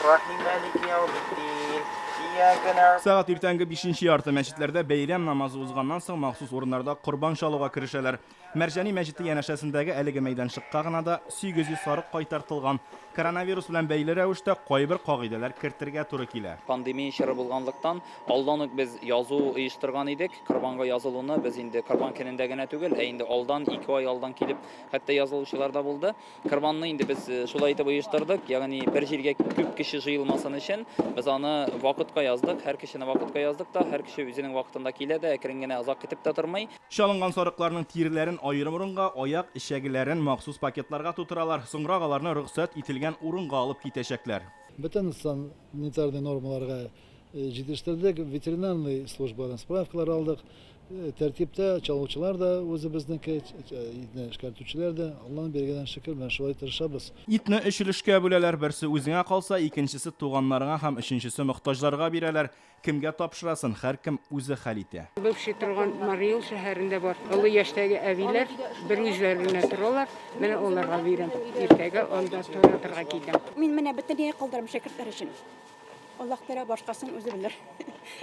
الرحيم مالك يوم الدين إياك نعبد Сәгать иртәнге бишенче ярты мәчетләрдә бәйрәм намазы узганнан соң махсус урыннарда корбан чалуга керешәләр. Мәрҗани мәчете янәшәсендәге әлеге мәйданчыкка гына да 800 сарык кайтартылган. Коронавирус белән бәйле рәвештә кайбер кагыйдәләр кертергә туры килә. Пандемия чоры булганлыктан, алдан ук без язу оештырган идек. Корбанга язылуны без инде корбан көнендә генә түгел, ә инде алдан, ике ай алдан килеп, хәтта язылучылар да булды. Корбанны инде без шулай итеп оештырдык, ягъни бер җиргә күп кеше җыелмасын өчен без аны вакытка яздык, һәр кешене вакытка яздык та, һәр кеше үзенең вакытында килә дә, әкрен генә озак көтеп тә тормый. Чалынган сарыкларның тиреләрен аерым урынга, аяк, эчәгеләрен махсус пакетларга тутыралар, соңрак аларны рөхсәт ителгән урынга алып китәчәкләр. Бөтен санитарный нормаларга җитештердек, ветеринарный службадан справкалар алдык. Тәртиптә чалучылар да үзебезнеке, итне эшкәртүчеләр дә, Алланың биргәнен шөкер, менә шулай тырышабыз. Итне өч өлешкә бүләләр, берсе үзеңә калса, икенчесе туганнарыңа һәм өченчесе мохтаҗларга бирәләр. Кемгә тапшырасын һәркем үзе хәл итә. Бывший торган Мари Эл шәһәрендә бар. Олы яшьтәге әбиләр бер үзләре генә торалар, менә аларга бирәм. Иртәгә анда таратырга китәм. Мин менә бөтенләй калдырам шәкертләр өчен. Аллаһ Тәгалә башкасын үзе белер.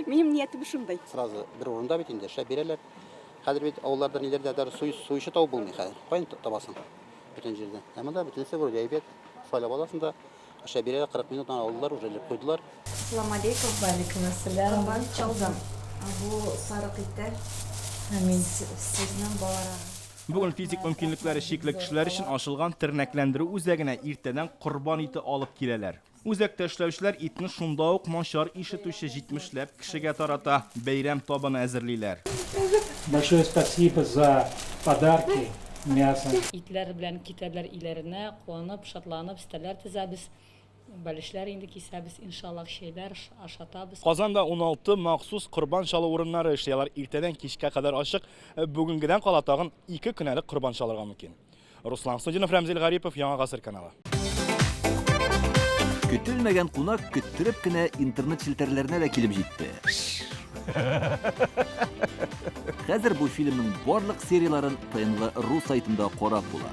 Минем ниятем шундый. Сразу бер урында бит инде эшләп бирәләр. Хәзер бит авылларда ниләрдә даже суй, суючы табып булмый хәзер. Каян табасың? Бөтен җирдә. Ә монда бөтенесе вроде әйбәт. Сайлап аласың да, эшләп бирәләр, 40 минуттан алдылар, уже элеп куйдылар. Ассаламу алейкум. Валикум ассалам. Корбан чалдым. Бу сарык ите. Амин. Сезнең балаларга. Бүген физик мөмкинлекләре чикле кешеләр өчен ачылган тернәкләндерү үзәгенә иртәдән корбан ите алып киләләр. Үзәктә эшләүчеләр итне шунда ук начар ишетүче җитмешләп кешегә тарата, бәйрәм табыны әзерлиләр. Большое спасибо за подарки, мясо. Итләр белән китәләр өйләренә, куанып, шатланып, өстәлләр тезәбез, бәлешләр инде кисәбез, иншаллаһ, чәйләр ашатабыз. Казанда 16 махсус корбан чалу урыннары эшли, алар иртәдән кичкә кадәр ачык. Бүгенгедән кала тагын ике көн әле корбан чалырга мөмкин. Руслан Судинов, Рәмзил Гарипов, Яңа Гасыр каналы. Көтелмәгән кунак көттереп кенә интернет челтәрләренә дә килеп җитте. Хәзер бу фильмның барлык серияләрен ТНВ.ру сайтында карап була.